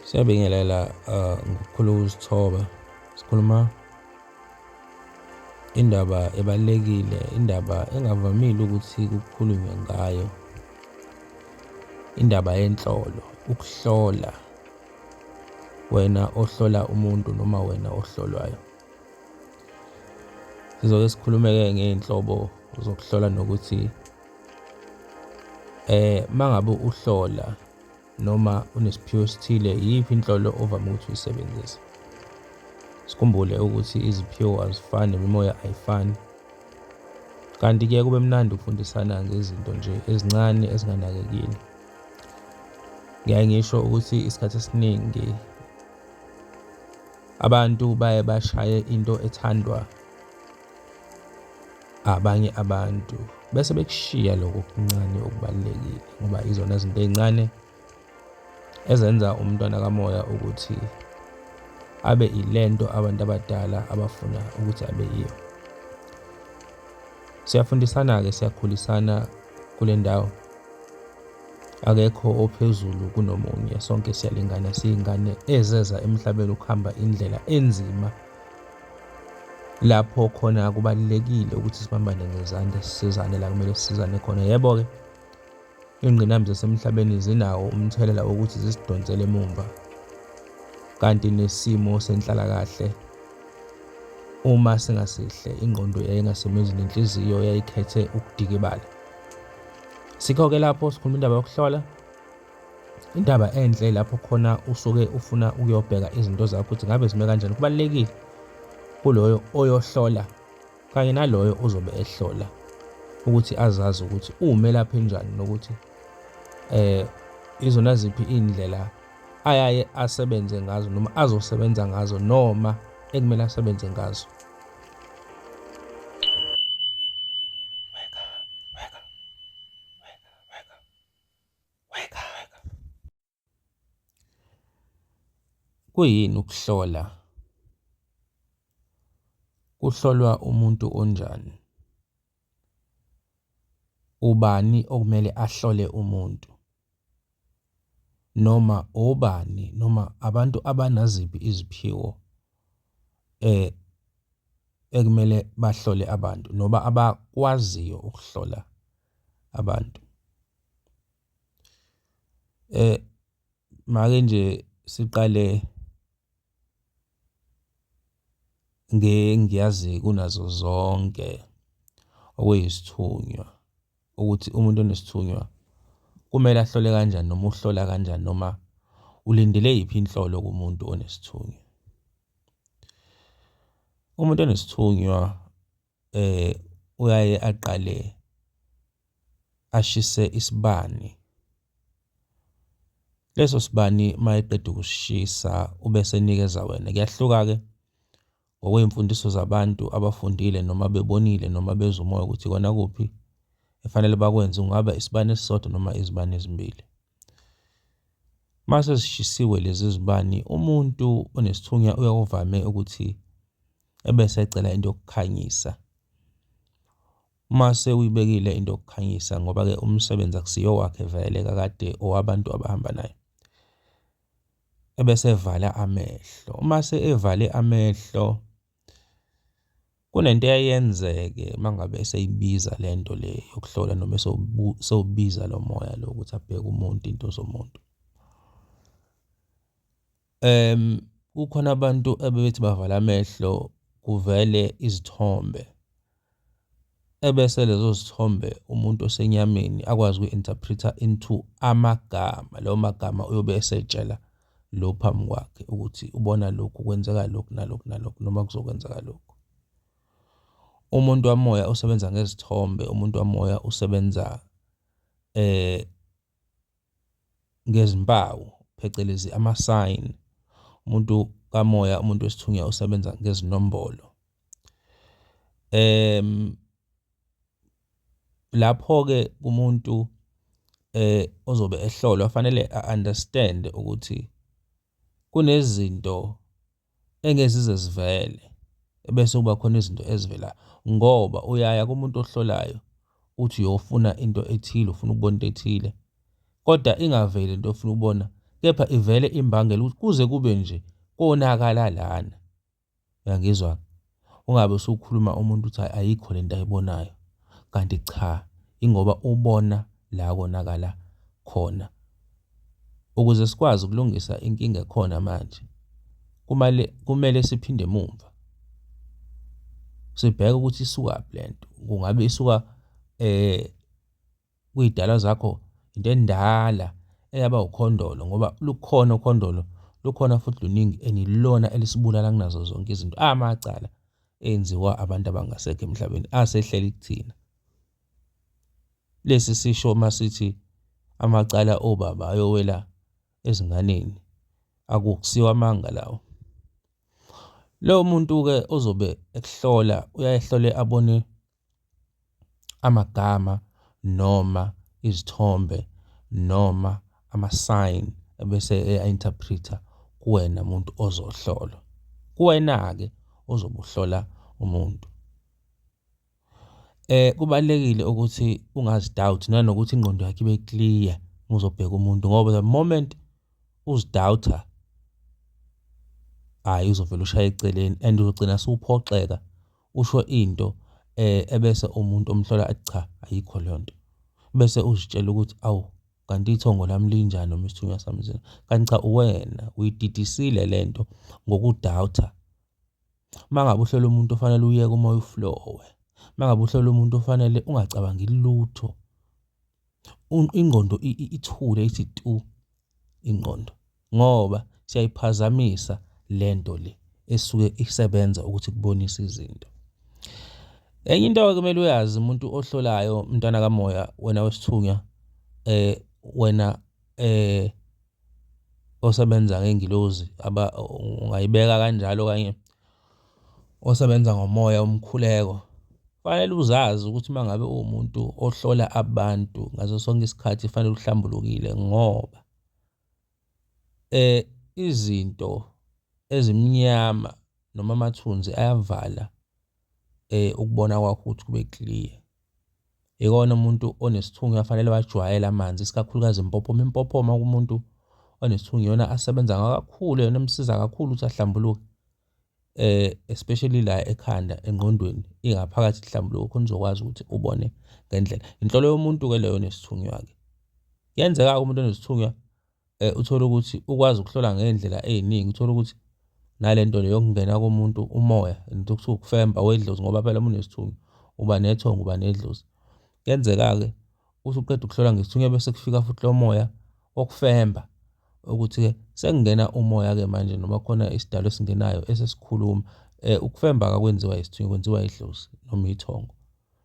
Siyabingelela ngokukhulu ukuzithoba. Sikhuluma indaba ebalulekile, indaba engavamile ukuthi kukhulunywe ngayo. Indaba yenhlolo, ukuhlola. Wena ohlola umuntu noma wena ohlolwayo. Sizoke sikhulume-ke ngey'nhlobo zokuhlola nokuthi mangabe uhlola noma unesiphiwo esithile iyiphi inhlolo ovame ukuthi uyisebenzise. Sikhumbule ukuthi iziphiwo azifani nemimoya ayifani. Kanti kuye kube mnandi ukufundisana ngezinto nje ezincane ezinganakekile. Ngiyaye ngisho ukuthi isikhathi esiningi abantu baye bashaye into ethandwa abanye abantu bese bekushiya lokho okuncane okubalulekile ngoba izona zinto ey'ncane ezenza umntwana kamoya ukuthi abe ilento abantu abadala abafuna ukuthi abe yiyo. Siyafundisana-ke, siyakhulisana kule ndawo. Akekho ophezulu kunomunye, sonke siyalingana, siyingane ezeza emhlabeni ukuhamba indlela enzima lapho khona kubalulekile ukuthi sibambane ngezandla sisizane la kumele sisizane khona. Yebo-ke, iy'ngqinamba zasemhlabeni zinawo umthelela wokuthi zisidonsele emumva, kanti nesimo senhlalakahle uma singasihle ingqondo yayingasebenzi nenhliziyo yayikhethe ukudikibala. Sikho-ke lapho sikhuluma indaba yokuhlola. Indaba enhle lapho khona usuke ufuna ukuyobheka izinto zakho ukuthi ngabe zime kanjani. Kubalulekile kuloyo oyohlola kanye naloyo ozobe ehlola ukuthi azazi ukuthi uwumelaphi enjani nokuthi izona ziphi iy'ndlela ayaye asebenze ngazo noma azosebenza ngazo noma ekumele asebenze ngazo. Wake up, wake up, wake up, wake up. Wake up. Kuyini ukuhlola? Kuhlolwa umuntu onjani? Ubani okumele ahlole umuntu? Noma obani noma abantu abanaziphi iziphiwo ekumele bahlole abantu noma abakwaziyo ukuhlola abantu? Make nje siqale ngengiyazi kunazo zonke okuyisithunywa ukuthi umuntu onesithunywa kumele ahlole kanjani noma uhlola kanjani noma ulindele yiphi inhlolo kumuntu onesithunywa. Umuntu onesithunywa uyaye aqale ashise isibani. Leso sibani uma eqeda ukusishisa ubese enikeza wena. Kuyahluka-ke ngokwey'mfundiso zabantu abafundile noma bebonile noma bezwa umoya ukuthi ikona kuphi efanele bakwenze, kungaba isibani esisodwa noma izibani ezimbili. Uma sezishisiwe lezi zibani, umuntu onesithunywa uyakuvame ukuthi ebese ecela into yokukhanyisa. Uma sewuyibekile into yokukhanyisa ngoba-ke umsebenzi akusiyo wakhe vele kakade owabantu abahamba naye. Ebese evala amehlo. Uma se-evale amehlo kunento eyayenzeke uma ngabe eseyibiza le nto le yokuhlola noma esewubiza lo moya lo ukuthi abheke umuntu into zomuntu. Kukhona abantu ebebethi bavala amehlo kuvele izithombe, ebese lezo zithombe umuntu osenyameni akwazi ukuyi-interpret-a into amagama. Lawo magama uyobe esetshela lo phambi kwakhe ukuthi ubona lokhu kwenzeka lokhu nalokhu nalokhu noma kuzokwenzeka lokhu. Umuntu wamoya usebenza ngezithombe, umuntu wamoya usebenza ngezimpawu phecelezi ama-sign. Umuntu kamoya, umuntu wesithunywa usebenza ngezinombolo. Lapho-ke umuntu ozobe ehlolwa fanele a-understand-e ukuthi kunezinto engeke zize zivele ebese kuba khona izinto ezivelayo ngoba uyaya kumuntu ohlolayo uthi uyofuna into ethile, ufuna ukubona into ethile kodwa ingaveli into ofuna ukubona. Kepha ivele imbangela ukuthi kuze kube nje konakala lana. Uyangizwa? Ungabe usukhuluma umuntu uthi ayikho lento ayibonayo. Kanti cha, ingoba ubona la konakala khona. Ukuze sikwazi ukulungisa inkinga ekhona manje, kumele kumele siphinde emumva. Sibheke ukuthi isukaphi lento. Kungabe isuka eh kuyidalwa zakho into endala eyaba ukhondolo ngoba lukhona ukhondolo lukhona futhi luningi and ilona elisibulala kunazo zonke izinto amacala enziwa abantu abangasekho emhlabeni asehleli kuthina lesi sisho masithi amacala obaba ayowela ezinganeni akusiwo amanga lawo. Lowo muntu-ke ozobe ekuhlola uyayehlole abone amagama noma izithombe noma ama-sign ebese eya-interpret-a kuwena muntu ozohlolwa. Kuwena-ke ozobe uhlola umuntu. Kubalulekile ukuthi ungazi-doubt nanokuthi ingqondo yakho ibe clear uma uzobheka umuntu ngoba the moment uzi-doubt-a hhayi uzovele ushaye eceleni and uzogcina usuphoxeka usho into ebese umuntu omhlola athi cha ayikho leyo nto. Bese uzitshela ukuthi awu kanti ithongo lami linjani noma isithunywa sami sinjani, kanti cha uwena uyididisile le nto ngoku-doubt-a. Uma ngabe uhlola umuntu ofanele uyeke umoya uflowe. Uma ngabe uhlola umuntu ofanele ungacabangi lutho. Ingqondo ithule ithi tu ingqondo ngoba siyayiphazamisa le nto le esuke isebenza ukuthi kubonise izinto. Enye into-ke kumele uyazi umuntu ohlolayo mntwana kamoya wena wesithunywa wena osebenza ngengilozi aba ungayibeka kanjalo okanye osebenza ngomoya umkhuleko. Kufanele uzazi ukuthi uma ngabe uwumuntu ohlola abantu ngaso sonke isikhathi kufanele uhlambulukile ngoba izinto ezimnyama noma amathunzi ayavala ukubona kwakho ukuthi kube clear. Ikona umuntu onesithunywa afanele wajwayele amanzi isikakhulukazi impophoma. Impophoma kumuntu onesithunywa iyona asebenza ngayo kakhulu, iyona emsiza kakhulu ukuthi ahlambuluke especially la ekhanda engqondweni ingaphakathi ihlambuluke khona uzokwazi ukuthi ubone ngendlela. Inhlolo yomuntu-ke leyo onesithunywa-ke. Kuyenzeka-ke umuntu onesithunywa uthole ukuthi ukwazi ukuhlola ngey'ndlela ey'ningi, uthole ukuthi nale nto le yokungena komuntu umoya into okuthiwa ukufemba wedlozi ngoba phela uma unesithunywa uba nethongo uba nedlozi. Kuyenzeka-ke uthi uqeda ukuhlola ngesithunywa bese kufika futhi lo moya wokufemba ukuthi-ke sekungena umoya-ke manje noma khona isidalwa esingenayo esesikhuluma. Ukufemba akwenziwa isithunywa kwenziwa idlozi noma ithongo.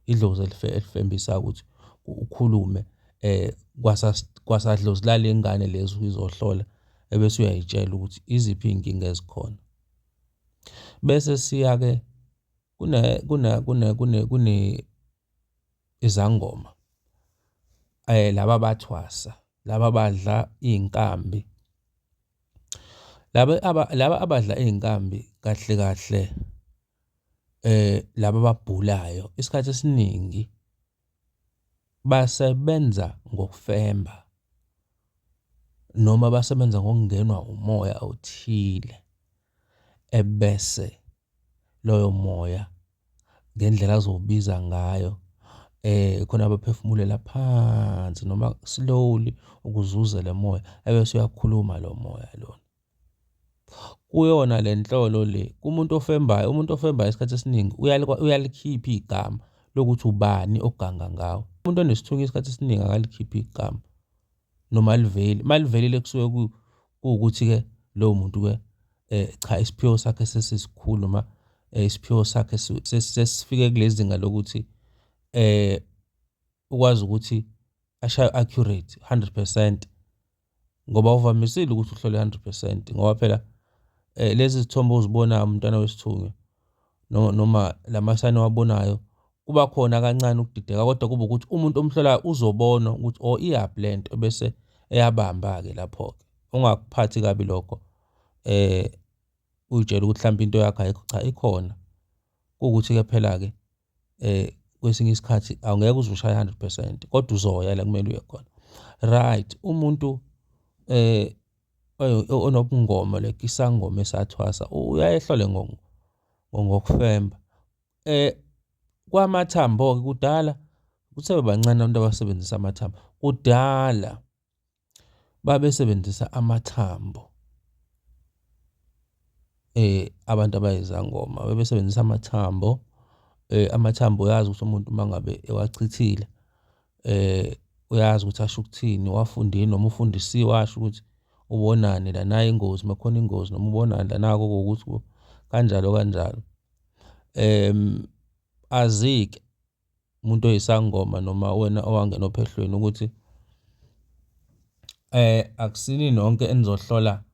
Idlozi elifembisa ukuthi ukhulume kwasadlozi lale ngane le esuke izohlola ebese uyayitshela ukuthi iziphi iy'nkinga ezikhona. Bese siya-ke kune kune kune kune kune izangoma laba abathwasa laba abadla iy'nkambi. Laba laba abadla iy'nkambi kahle kahle laba ababhulayo isikhathi esiningi basebenza ngokufemba noma basebenza ngokungenwa umoya othile ebese loyo moya ngendlela azowubiza ngayo khona abaphefumulela phansi noma slowly ukuze uze le moya ebese uyakhuluma lo moya lona. Kuyona le nhlolo le kumuntu ofembayo, umuntu ofembayo isikhathi esiningi uyalikhipha igama lokuthi ubani oganga ngawe. Umuntu onesithunywa isikhathi esiningi akalikhiphi igama noma aliveli. Uma livelile kusuke kuwukuthi-ke lowo muntu-ke cha isiphiwo sakhe sesisikhulu noma isiphiwo sakhe sesifike kule zinga lokuthi ukwazi ukuthi ashaye accurate 100%. Ngoba awuvamisile ukuthi uhlole 100 percent ngoba phela lezi zithombe ozibonayo mntwana wesithunywa noma lamasayini owabonayo kuba khona kancane ukudideka kodwa kuba ukuthi umuntu omhlolayo uzobona ukuthi oh iyaphi le nto bese eyabamba-ke lapho-ke. Ungakuphathi kabi lokho uy'tshele ukuthi hlampe into yakho ayikho, cha ikhona. Kuwukuthi-ke phela-ke kwesinye isikhathi awungeke uze ushaye 100% kodwa uzoya la kumele uye khona. Right, umuntu . Onobungoma like isangoma esathwasa uyaye ehlole ngokufemba. Kwamathambo-ke kudala kuthe bancane abantu abasebenzisa amathambo. Kudala babesebenzisa amathambo abantu abayizangoma babesebenzisa amathambo. Amathambo uyazi ukuthi umuntu uma ngabe ewachithile uyazi ukuthi asho ukuthini, wafundile noma ufundisiwe asho ukuthi ubonani la nayi ingozi uma kukhona ingozi noma ubonani la naku okuwukuthi kanjalo kanjalo. Azike umuntu oyisangoma noma wena owangena ophehlweni ukuthi akusini nonke enizohlola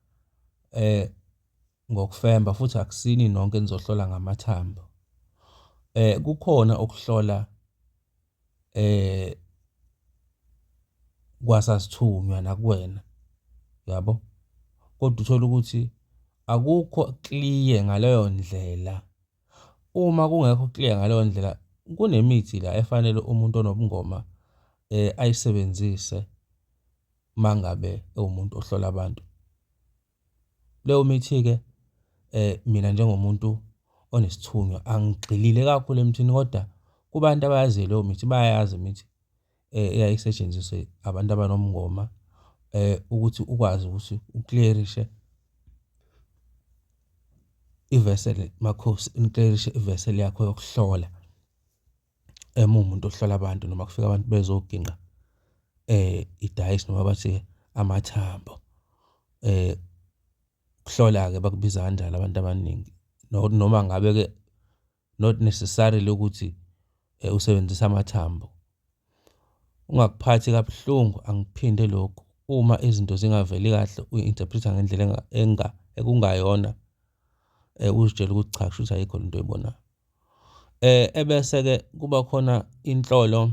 ngokufemba futhi akusini nonke enizohlola ngamathambo. Kukhona ukuhlola kwasasithunywa nakuwena yabo, kodwa uthole ukuthi akukho clear ngaleyo ndlela. Uma kungekho clear ngaleyo ndlela kunemithi la efanele umuntu onobungoma ayisebenzise mangabe ewumuntu ohlola abantu. Leyo mithi-ke mina njengomuntu onesithunywa angigxilile kakhulu emthini, kodwa kubantu abayaziyo leyo mithi bayayazi imithi eyayisetshenziswe abantu abanomngoma ukuthi ukwazi ukuthi ukliyerishe iveseli makhosi, ukliyerishe iveseli yakho yokuhlola uma uwumuntu ohlola abantu noma kufika abantu bezoginqa idayisi noma bathi amathambo. Ukuhlola-ke bakubiza kanjalo abantu abaningi noma ngabe-ke not necessarily ukuthi usebenzisa amathambo. Ungakuphathi kabuhlungu, angikuphinde lokhu, uma izinto zingaveli kahle uyi-interpret-a ngendlela ekungayona uzitshele ukuthi cha kushuthi ayikho lento oyibonayo. Ebese-ke kuba khona inhlolo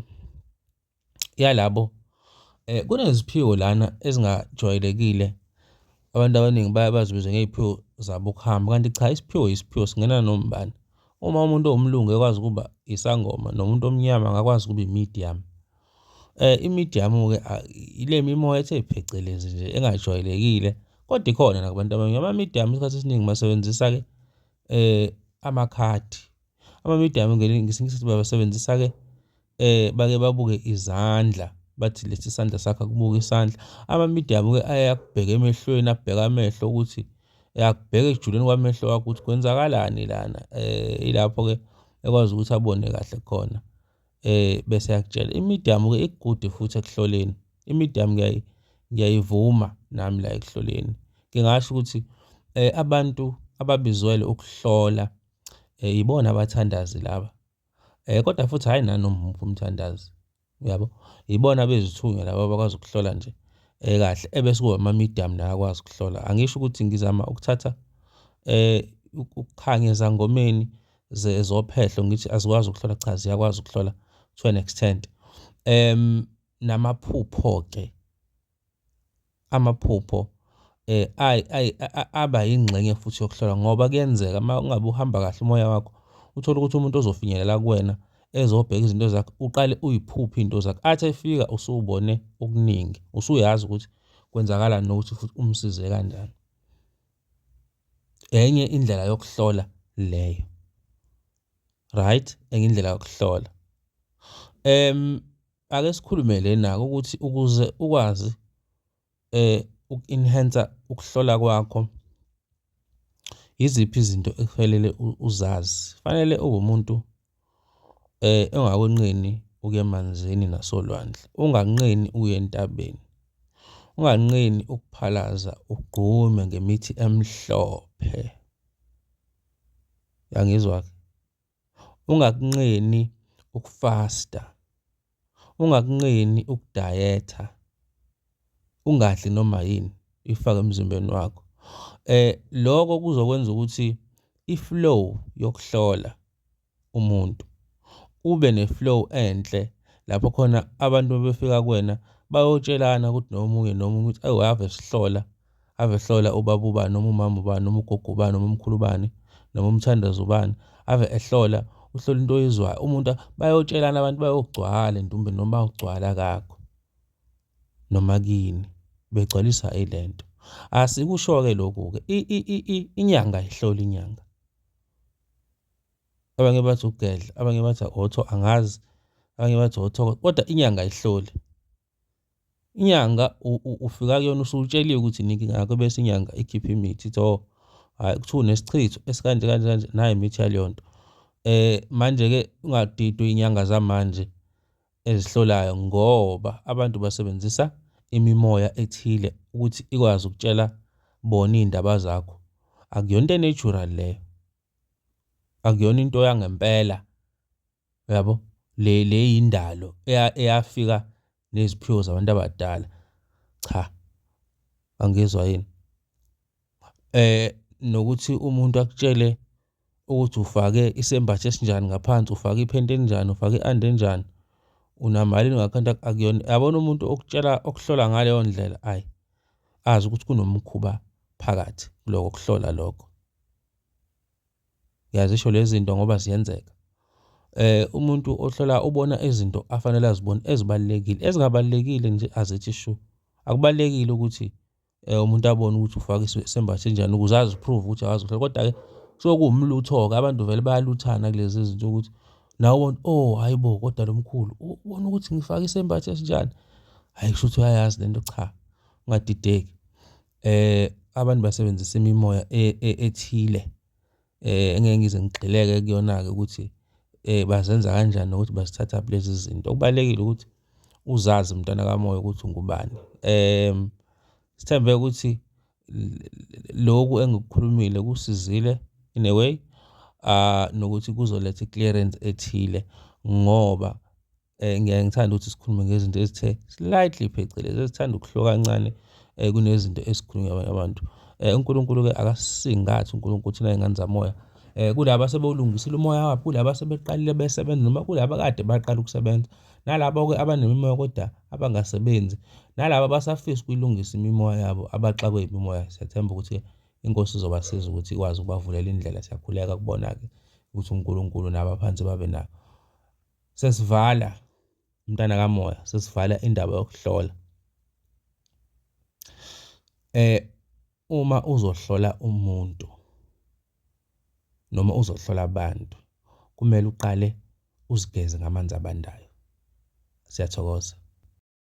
yalabo kuneziphiwo lana ezingajwayelekile. Abantu abaningi baye bazibize ngey'phiwo zabo ukuhamba, kanti cha isiphiwo isiphiwo singena noma ubani. Uma umuntu owumlungu ekwazi ukuba isangoma nomuntu omnyama angakwazi ukuba i-medium. I-medium-ke ile mimoya ethe phecelezi nje engajwayelekile kodwa ikhona nakubantu abamnyama. Ama-medium isikhathi esiningi basebenzisa-ke amakhadi. Ama-medium ngesinye isikhathi babasebenzisa-ke bake babuke izandla, bathi lesi sandla sakho akubuke isandla. Ama-medium-ke ayakubheka emehlweni, abheka amehlo ukuthi yakubheka ekujuleni kwamehlo wakho ukuthi kwenzakalani lana. Ilapho-ke ekwazi ukuthi abone kahle khona bese yakutshela. I-medium-ke igude futhi ekuhloleni. I-medium ngiyayivuma nami la ekuhloleni. Ngingasho ukuthi abantu ababizwele ukuhlola ibona abathandazi laba. Kodwa futhi hhayi nanoma umuphi umthandazi, uyabo? Ibona bezithunywa laba abakwazi ukuhlola nje kahle, ebese kuba ama-medium nawo akwazi ukuhlola. Angisho ukuthi ngizama ukuthatha ukukhanya ezangomeni zophehlo ngithi azikwazi ukuhlola, cha ziyakwazi ukuhlola to an extent. Namaphupho-ke, amaphupho aba yingxenye futhi yokuhlola ngoba kuyenzeka uma ungabe uhamba kahle umoya wakho uthole ukuthi umuntu ozofinyelela kuwena ezobheka izinto zakho uqale uyiphuphe iy'nto zakho, athi efika usubone okuningi, usuyazi ukuthi kwenzakalani nokuthi futhi umsize kanjani. Enye indlela yokuhlola leyo, right? Enye indlela yokuhlola. Ake sikhulume lena ukuthi ukuze ukwazi uku-enhance ukuhlola kwakho, yiziphi izinto ekufanele uzazi. Fanele ube umuntu ongakunqeni ukuya emanzini nasolwandle, unganqeni uye entabeni, unganqeni ukuphalaza ugqume ngemithi emhlophe. Uyangizwa-ke? Ungakunqeni ukufasta, ungakunqeni ukudayetha, ungadli noma yini uyifake emzimbeni wakho. Lokho kuzokwenza ukuthi i-flow yokuhlola umuntu ube ne-flow enhle lapho khona abantu befika kuwena bayotshelana ukuthi nomunye nomunye ukuthi awu ave sihlola, ave hlola ubaba ubani noma umama ubani noma ugogo ubani noma umkhulu ubani noma umthandazo ubani, ave ehlola, uhlola into oyizwayo. Umuntu bayotshelana abantu bayogcwala endumbeni noma bayogcwala kakho noma kini begcwalisa ilento. Asikusho-ke lokhu-ke, inyanga ayihloli inyanga. Abanye bathi ukugedla, abanye bathi otho angazi, abanye bathi othoko, kodwa inyanga ayihloli. Inyanga ufika kuyona usutsheliwe ukuthi inkinga yakho bese inyanga ikhipha imithi ithi oh hhayi kuthiwa unesichitho esikanje kanje kanje nayi imithi yaleyo nto. Manje-ke ungadidwa iy'nyanga zamanje ezihlolayo ngoba abantu basebenzisa imimoya ethile ukuthi ikwazi ukutshela bona iy'ndaba zakho. Akuyona into e-natural leyo, akuyona into yangempela uyabo, le le yindalo eyafika neziphiwo zabantu abadala. Cha, angizwa yini. Nokuthi umuntu akutshele ukuthi ufake isembatho esinjani ngaphansi, ufake iphenti elinjani, ufake i-under enjani, unamalini nge-akhawunti akuyona. Yabona umuntu okutshela okuhlola ngaleyo ndlela ayi azi ukuthi kunomkhuba phakathi kuloko kuhlola lokho. Ngiyazisho lezi zinto ngoba ziyenzeka. Umuntu ohlola ubona izinto afanele azibone ezibalulekile, ezingabalulekile nje azithi shu. Akubalulekile ukuthi umuntu abone ukuthi ufake isembatho esinjani ukuze azi-prove ukuthi akazi ukuhlola, kodwa-ke kusuke kuwumlutho-ke abantu vele bayaluthana kulezi zinto ukuthi nawe ubone oh hhayi bo kodwa lo mkhulu ubona ukuthi ngifake isembatho esinjani, hhayi kusho ukuthi uyayazi le nto, cha ungadideki. Abantu basebenzisa imimoya ethile engeke ngize ngigxileke kuyona-ke ukuthi bazenza kanjani nokuthi bazithathaphi lezi zinto. Okubalulekile ukuthi uzazi mntwana kamoya ukuthi ungubani. Sithembe ukuthi lokhu engikukhulumile kusizile in a way nokuthi kuzoletha i-clearance ethile ngoba Ngiyaye ngithande ukuthi sikhulume ngezinto ezithe slightly phecelezi ezithanda ukuhluka kancane kunezinto ezikhulunywa abanye abantu. UNkulunkulu-ke akasisingathi uNkulunkulu thina y'ngane zamoya. Kulaba asebewulungisile umoya wabo, kulaba asebeqalile besebenza noma kulaba kade baqala ukusebenza, nalabo-ke abanemimoya kodwa abangasebenzi, nalaba abasafisa ukuyilungisa imimoya yabo abaxakwe imimoya. Siyathemba ukuthi inkosi izobasiza ukuthi ikwazi ukubavulela indlela. Siyakhuleka kubona-ke ukuthi uNkulunkulu nabo aphansi babe nabo. Sesivala mntana kamoya, sesivala indaba yokuhlola. Uma uzohlola umuntu noma uzohlola abantu kumele uqale uzigeze ngamanzi abandayo. Siyathokoza.